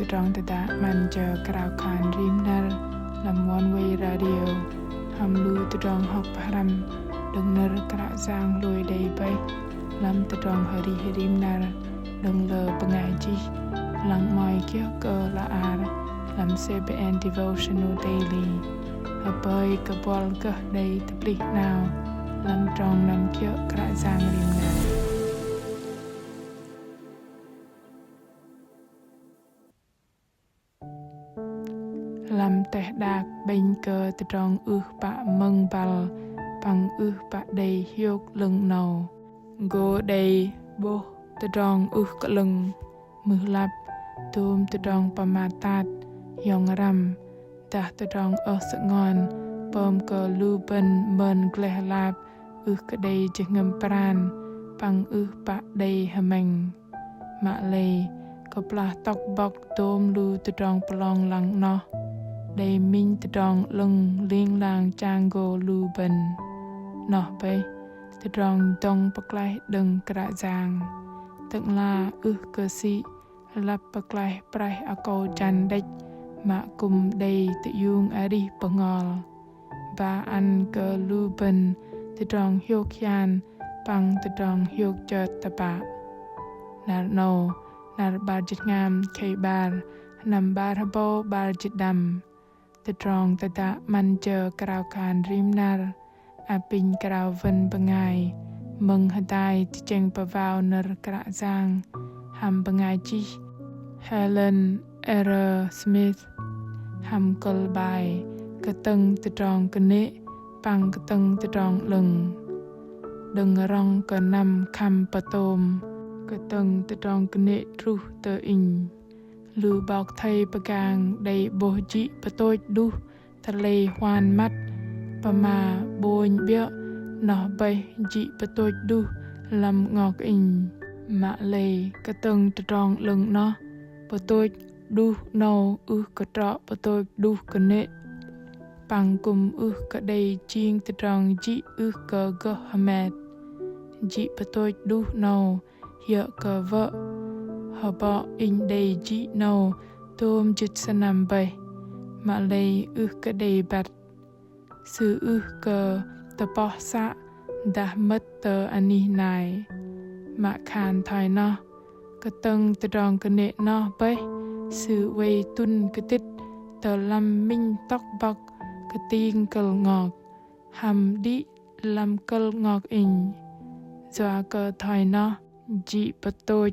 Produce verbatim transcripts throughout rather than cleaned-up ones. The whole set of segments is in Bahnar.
Tơdrong tơdă 'măn jơ krao khan rim năr lăm Oneway Radio hăm lu tơdrong hŏk pơhrăm đơ̆ng nơ̆r Kră Yang hlôi đei bơih lăm tơdrong arih rim năr đơ̆ng lơ bơngai chih, lăng 'mơ̆i kiơ̆ kơ hla ar lăm C B N Devotional Daily. Hơpơi kơ buăl gơh đei tơplih 'nao lăm trong năm kiơ̆ Kră Yang rim năr. Lăm teh đak 'bĕnh kơ tơdrong ưh pă mơ̆ng băl păng ưh pă đei hiôk 'lơ̆ng 'nâu, gô đei 'bôh tơdrong ưh kơ 'lơ̆ng, mưh lăp, dôm tơdrong pơmat tat, hiong răm, dah tơdrong ơh sơngon pơm kơ lu bơ̆n mơn gleh lap ưh kơ đei jơhngơ̆m pran păng ưh pă đei hơmĕng. Mă lei, kơplah tŏk bŏk dôm lu tơdrong pơlong lăng 'noh, đei minh tơdrong 'lơ̆ng ling lang chang gô lu bơ̆n. 'Noh bơih, tơdrong dŏng pơklaih đơ̆ng Kră Yang. Tơ'ngla ưh kơ sĭ lăp pơklaih praih akâu jăn đĕch mă kư̆m đei tơiung arih bơhngol. Ba ăn kơ lu bơ̆n tơdrong hiôk hian păng tơdrong hiôk chơt tơpă. Năr 'nâu, năr 'bar jĭt tơhngam khei 'bar, sơnăm 'bar hơbâu 'bar jĭt pơđăm. Tơdrong tơdă 'măn jơ krao khan rim năr, apinh krao wơ̆n bơngai mơ̆ng hơdai tơchĕng pơwao nơ̆r Kră Yang hăm bơngai chih Helen R. Smith, hăm kơ̆l bai Kơtơ̆ng tơdrong kơnê̆ păng kơtơ̆ng tơdrong 'lơ̆ng. Đơ̆ng rŏng kơ năm khăm pơtôm, kơtơ̆ng tơdrong kơnê̆ truh tơ inh. Lu 'bok thây pơgang đei 'bôh jĭ pơtôch đuh tơlei huan măt, pơma 'bônh 'biơ̆, noh bơih jĭ pơtôch đuh lăm 'ngok inh. Mă lei kơtơ̆ng tơdrong 'lơ̆ng 'noh, pơtôch đuh 'nâu ưh kơ trŏ pơtôch đuh kơnê̆, păng kư̆m ưh kơ đei jing tơdrong jĭ ưh kơ gơh hơmet. Jĭ pơtôch đuh 'nâu hiơ̆ kơ wơ̆, hơbŏ inh đei jĭ 'nâu tôm jĭt sơnăm bơih, mă lei ưh kơ đei băt. Sư ưh kơ tơpoh să dah mơ̆t tơ anih nai. Mă khan thoi noh, kơtơ̆ng tơdrong kơnê̆ noh bơih, sư oei tŭn kơtĭt tơ lăm minh tŏk bŏk kơting kơ̆l 'ngok, hăm đĭ lăm kơ̆l 'ngok inh. Yua kơ thoi noh, jĭ pơtôch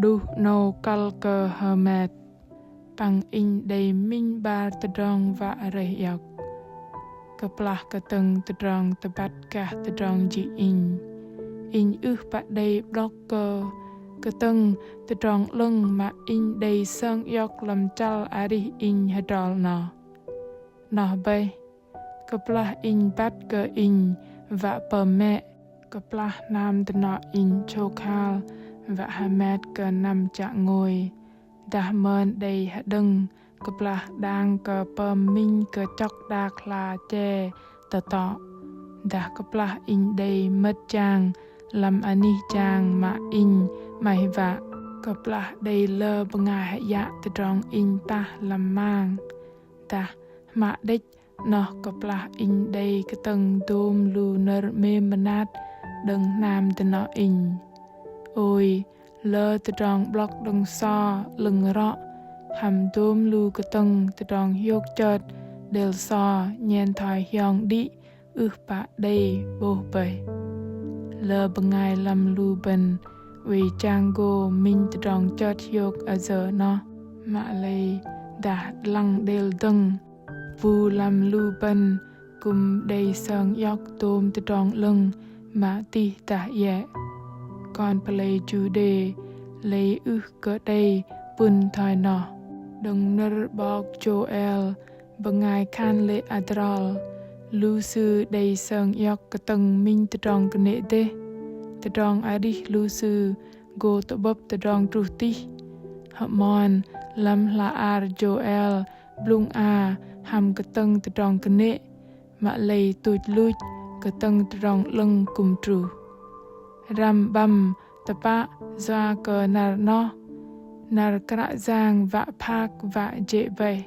đuh 'nâu kăl kơ hơmet, păng inh đei minh 'bar tơdrong wă rơih iŏk. Kơplah kơtơ̆ng tơdrong tơbăt gah tơdrong jĭ inh, inh ưh pă đei 'blŏk kơ kơtơ̆ng tơdrong 'lơ̆ng mă inh đei sơng iŏk lăm chăl arih inh hơdrol noh. Noh bơih, kơplah inh băt kơ inh wă pơm mĕ, kơplah hnam dơnŏ inh chôk hal wă hơmet kơ năm chă ngôi, dah mơn đei hơđơ̆ng, kơplah đang kơ pơm minh kơ chŏk đak hla che tơtŏ, dah kơplah inh đei mơ̆t jang lăm anih jang mă inh 'maih wă, kơplah đei lơ bơngai hơyă tơdrong inh tah lăm mang, dah hmă đĕch 'noh kơplah inh đei kơtơ̆ng dôm lu nơ̆r 'mêm mơnat đơ̆ng hnam dơnŏ inh. Ôi, lơ tơdrong 'blŏk đơ̆ng so 'lơ̆ng rŏ, hăm dôm lu kơtơ̆ng tơdrong hiôk chơt đêl so nhen thoi hiong đĭ ưh pă đei 'bôh bơih. Lơ bơngai lăm lu bơ̆n oei chang gô minh tơdrong chơt hiôk ayơ noh, mă lei dah lăng đêl dơ̆ng, bu lăm lu bơ̆n kư̆m đei sơng iŏk dôm tơdrong 'lơ̆ng mă tih dah iĕ. Kon pơlei Juđê lei ưh kơ đei pŭn thoi noh. Đơ̆ng nơ̆r 'bok Jôel, bơngai khan lê̆ adrol, lu sư đei sơng iŏk kơtơ̆ng minh tơdrong kơnê̆ dêh. Tơdrong arih lu sư gô tơ'bơ̆p tơdrong truh tih. Hơmon lăm hla ar Jôel blŭng a hăm kơtơ̆ng tơdrong kơnê̆, mă lei tuch luch kơtơ̆ng tơdrong 'lơ̆ng kư̆m truh. Răm 'băm tơpă yua kơ năr noh Năr Kră Yang wă phak wă jê̆ bơih.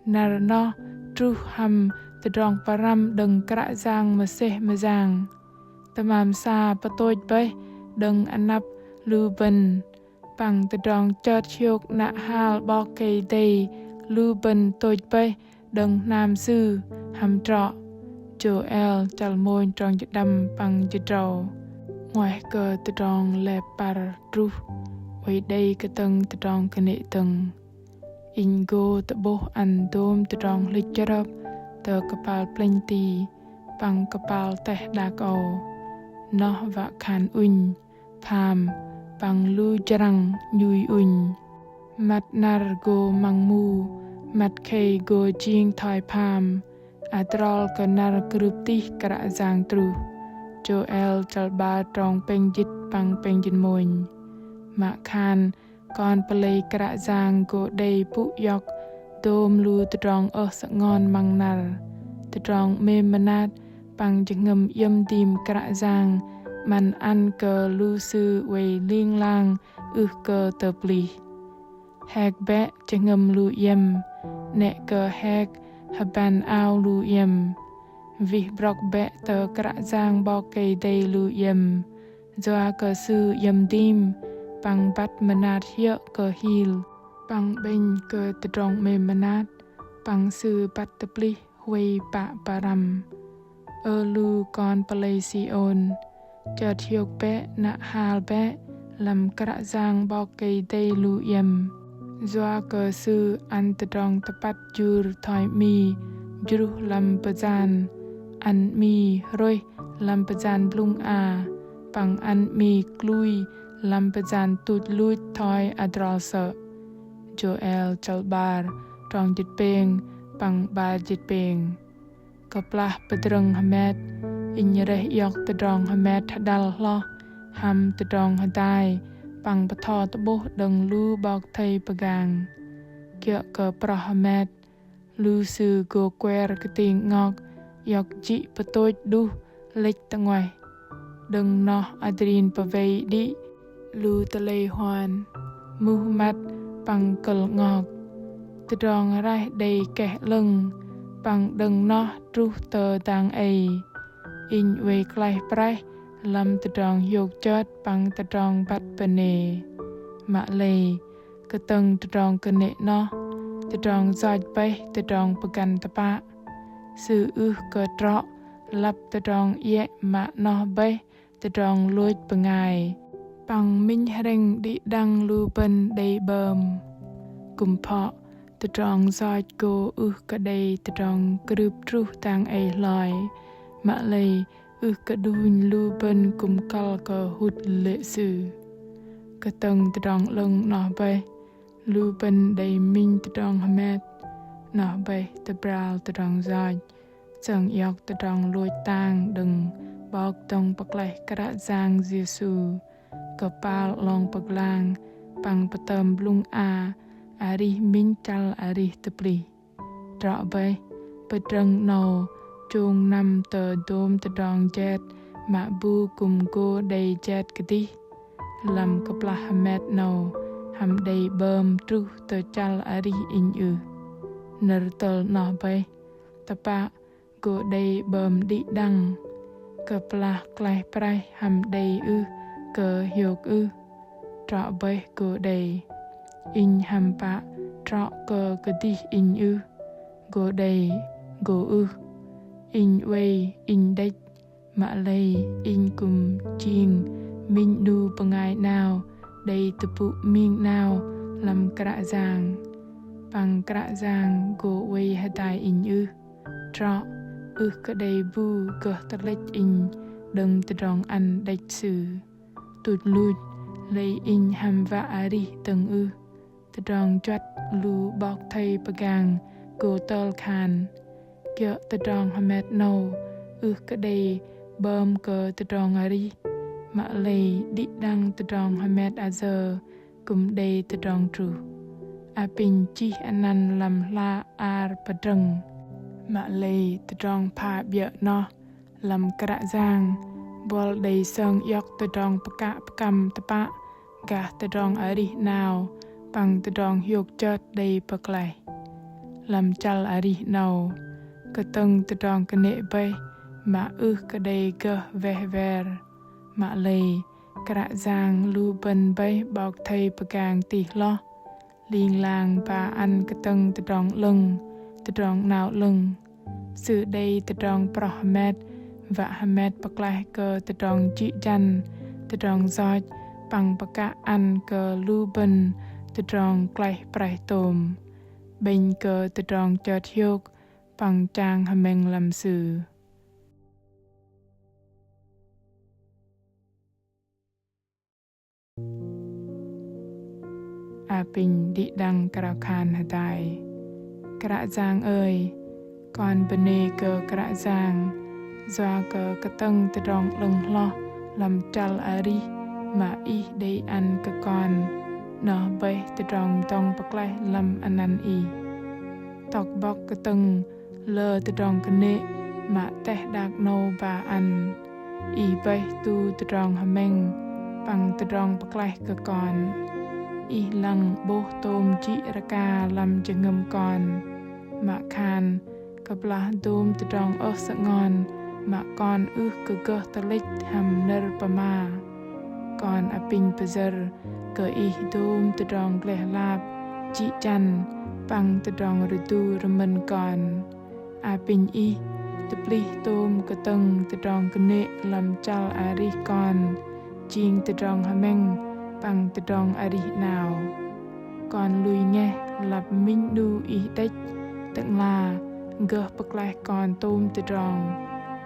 Năr noh truh hăm tơdrong pơrăm đơ̆ng Kră Yang mơsêh mơyang. Tơmam sa pơtôch bơih đơ̆ng anăp lu bơ̆n. Păng tơdrong chơt hiôk nă hal 'Bok Kei-Dei lu bơ̆n tôch bơih đơ̆ng hnam Sư hăm trŏ. Jôel chăl mônh trong jĭt đăm păng jĭt tơdrâu. 'Ngoaih kơ tơdrong lep păr truh, oei đei kơtơ̆ng tơdrong kơnê̆ dơ̆ng. Inh gô tơ'bôh ăn dôm tơdrong hlĭch chrơp tơ kơpal plĕnh ti păng kơpal teh đak âu. Noh wă khan ŭnh, pham, păng lu jrăng 'nhui ŭnh. Măt năr gô măng mu, măt khei gô jing thoi pham, adrol kơ năr krưp tih Kră Yang truh. Jôel chăl 'bar trong pêng jĭt păng pêng jĭt mônh. Mă khan kon pơlei Kră Yang gô đei pŭ iŏk dôm lu tơdrong ơh sơngon măng năr. Tơdrong 'mêm mơnat păng jơhngơ̆m iĕm dim Kră Yang 'măn ăn kơ lu sư oei ling lang ưh kơ tơplih. Hek bĕ jơhngơ̆m lu iĕm, 'nĕ kơ hek hơbăn ao lu iĕm. Wih brŏk bĕ tơ Kră Yang 'Bok Kei-Dei lu iĕm. Yua kơ Sư iĕm dim, păng băt mơnat hiơ̆ kơ hil, păng 'bĕnh kơ tơdrong 'mêm mơnat, păng Sư băt tơplih huay pă pơrăm. Ơ lu kon pơlei Siôn, chơt hiôk bĕ, nă hal bĕ lăm Kră Yang 'Bok Kei-Dei lu iĕm. Yua kơ Sư ăn tơdrong tơpăt jur thoi 'mi jruh lăm pơjan, ăn 'mi hrôih lăm pơjan blŭng a, păng ăn 'mi klui lăm pơjan tuch luch thoi adrol sơ̆. Jôel chăl 'bar trong jĭt pêng păng 'bar jĭt pêng. Kơplah pơdrơ̆ng hơmet, inh rơih iŏk tơdrong hơmet hơđăl hloh hăm tơdrong hơdai păng bơtho tơ'bôh đơ̆ng lu 'bok thây pơgang. Kiơ̆ kơ proh hơmet, lu sư gô kuer kơting 'ngok iŏk jĭ pơtôch đuh lĕch tơ 'nguaih. Đơ̆ng noh adrin pơwei đĭ lu tơlei huan, muh măt păng kơ̆l 'ngok. Tơdrong raih đei keh 'lơ̆ng, păng đơ̆ng noh truh tơ dang ei. Inh oei klaih praih lăm tơdrong hiôk chơt păng tơdrong băt bơnê. Mă lei, kơtơ̆ng tơdrong kơnê̆ noh, tơdrong yoch bơih tơdrong pơgăn tơpă. Sư ưh kơ trŏ lăp tơdrong iĕ mă noh bơih tơdrong lôch bơngai. Păng minh hrĕng đĭ đăng lu bơ̆n đei 'bơm. Kư̆m phŏ, tơdrong yoch gô ưh kơ đei tơdrong krưp truh dang ei hloi. Mă lei ưh kơ đunh lu bơ̆n kư̆m kăl kơ hŭt lê̆ Sư. Kơtơ̆ng tơdrong 'lơ̆ng noh bơih, lu bơ̆n đei minh tơdrong hơmet, noh bơih tơbral tơdrong yoch, sơng iŏk tơdrong lôch tang đơ̆ng 'Bok dŏng pơklaih Kră Yang Yêsu, kơpal 'long pơglang, păng pơtơm blŭng a, arih minh chăl arih tơplih. Trŏ bơih, pơdrơ̆ng 'nâu chông năm tơ dôm tơdrong jet mă bu kư̆m gô đei jet kơdih. Lăm kơplah hơmet 'nâu hăm đei 'bơm truh tơ chăl arih inh ưh? Nơ̆r tơl 'noh bơih, tơpă gô đei 'bơm đĭ đăng. Kơplah klaih praih hăm đei ưh kơ hiôk ưh? Trŏ bơih gô đei. Inh hăm pă trŏ kơ kơdih inh ưh? Gô đei, gô ưh? Inh oei, inh đĕch. Mă lei inh kư̆m jing minh 'nu bơngai 'nao đei tơpŭ ming 'nao lăm Kră Yang. Păng Kră Yang gô oei hơdai inh ưh? Trŏ, ưh kơ đei bu gơh tơlĕch inh đơ̆ng tơdrong ăn đĕch Sư. Tuch luch, lei inh hăm wă arih dơ̆ng ưh? Tơdrong juăt lu 'bok thây pơgang gô tơl khan. Kiơ̆ tơdrong hơmet 'nâu, ưh kơ đei 'bơm kơ tơdrong arih. Mă lei đĭ đăng tơdrong hơmet ayơ kư̆m đei tơdrong truh. Apinh chih anăn lăm hla ar pơdrơ̆ng. Mă lei tơdrong pha 'biơ̆ noh lăm Kră Yang, buăl đei sơng iŏk tơdrong pơkă pơkăm tơpă gah tơdrong arih 'nao, păng tơdrong hiôk chơt đei pơklaih. Lăm chăl arih 'nâu, kơtơ̆ng tơdrong kơnê̆ bơih mă ưh kơ đei gơh weh wer. Mă lei, Kră Yang lu bơ̆n bơih 'Bok thây pơgang tih hloh, ling lang ba ăn kơtơ̆ng tơdrong 'lơ̆ng, tơdrong 'nao 'lơ̆ng. Sư đei tơdrong proh hơmet, wă hơmet pơklaih kơ tơdrong jĭ jăn, tơdrong yoch, păng pơkă ăn kơ lu bơ̆n tơdrong klaih praih tôm, 'bĕnh kơ tơdrong chơt hiôk păng chang hơmĕng lăm Sư. Apinh đĭ đăng krao khan hơdai. Kră Yang ơi, kon bơnê kơ Kră Yang, yua kơ kơtơ̆ng tơdrong 'lơ̆ng hloh lăm chăl arih mă Ih đei ăn kơ kon, noh bơih tơdrong dŏng pơklaih lăm anăn Ih. Tŏk bŏk kơtơ̆ng lơ tơdrong kơnê̆ mă teh đak 'nâu ba ăn, Ih bơih tu tơdrong hơmĕng păng tơdrong pơklaih kơ kon. Ih lăng 'bôh tôm jĭ rơka lăm jơhngơ̆m kon, mă khan kơplah dôm tơdrong ơh sơngon mă kon ưh kơ gơh tơlĕch hăm nơ̆r pơma. Kon apinh pơyơ̆r kơ Ih dôm tơdrong gleh lap, jĭ jăn, păng tơdrong rơdu rơmơ̆n kon. Apinh Ih tơplih tôm kơtơ̆ng tơdrong kơnê̆ lăm chăl arih kon, jing tơdrong hơmĕng păng tơdrong arih 'nao. Kon lui ngeh lăp minh 'nu Ih đĕch, Tơ'ngla gơh pơklaih kon tôm tơdrong,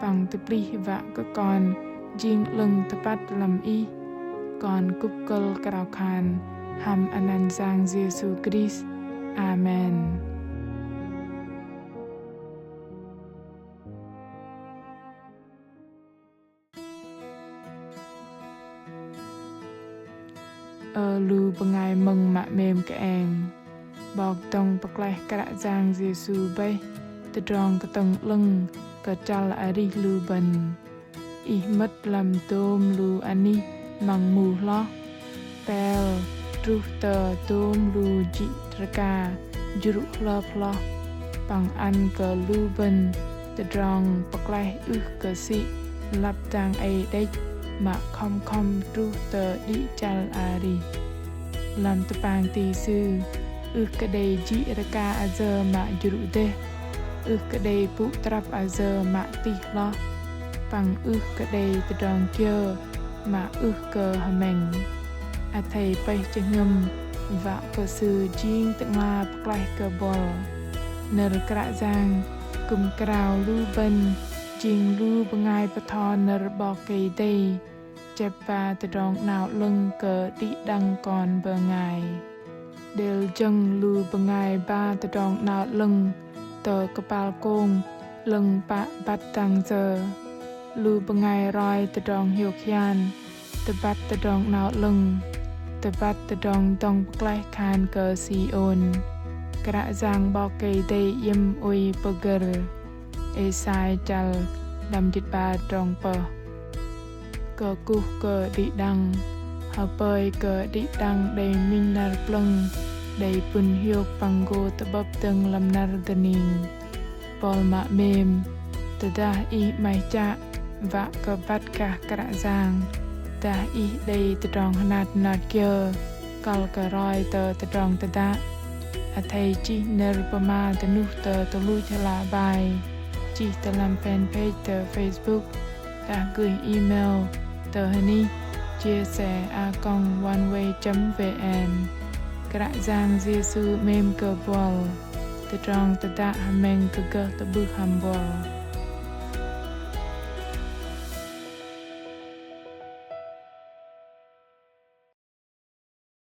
păng tơplih wă kơ kon jing 'lơ̆ng tơpăt lăm Ih. Kon kŭp kơ̆l krao khan hăm anăn Yang Yêsu Krist. Amen. Ơ lu bơngai mơ̆ng mă 'mêm kơeng, 'Bok dŏng pơklaih Kră Yang Yêsu bơih tơdrong kơtơ̆ng 'lơ̆ng kơ chăl arih lu bơ̆n. Ih mơ̆t lăm dôm lu anih măng mu hloh, pel truh tơ dôm lu jĭ rơka jrŭ hlơp hloh, păng ăn kơ lu bơ̆n tơdrong pơklaih ưh kơ sĭ lăp dang ei đĕch mă khŏm khŏm truh tơ đĭ chăl arih. Lăm tơpang ti Sư, ưh kơ đei jĭ rơka ayơ mă jrŭ dêh, ưh kơ đei pŭ trăp ayơ mă tih hloh, păng ưh kơ đei tơdrong kiơ mă ưh kơ hơmĕng. Athei pơih jơhngơ̆m wă kơ Sư jing Tơ'ngla pơklaih kơ buăl. Nơ̆r Kră Yang kư̆m krao lu bơ̆n jing lu bơngai bơtho nơ̆r 'Bok Kei-Dei chĕp ba tơdrong 'nao 'lơ̆ng kơ đĭ đăng kon bơngai. Đêl jơ̆ng lu bơngai ba tơdrong 'nao 'lơ̆ng tơ kơpal kông 'lơ̆ng pă băt dang yơ. Lu bơngai roi tơdrong hiôk hian, tơbăt tơdrong 'nao 'lơ̆ng, tơbăt tơdrong dŏng pơklaih khan kơ Siôn: Kră Yang 'Bok Kei-Dei iĕm oei pơgơ̆r. Êsai chăl lăm jĭt 'bar trong pơh. Kơkuh kơ đĭ đăng, hơpơi kơ đĭ đăng đei minh năr plơ̆ng, đei pŭn hiôk păng gô tơ'bơ̆p dơ̆ng lăm năr dơning. Buăl mă 'mêm, tơdah ih 'maih chă wă kơ băt gah Kră Yang, dah ih đei tơdrong hơnat hơnat kiơ kăl kơ roi tơ tơdrong tơdă, athei chih nơ̆r pơma dơnuh tơ tơluch hla bơar, chih tơ lăm fanpage tơ Facebook, dah gửi email tơ hơnih chia sẻ a còng oneway chấm vn. Kră Yang Yêsu 'mêm kơ buăl. Tơdrong tơdă hơmĕng kơ gơh tơ'bưh hăm buăl.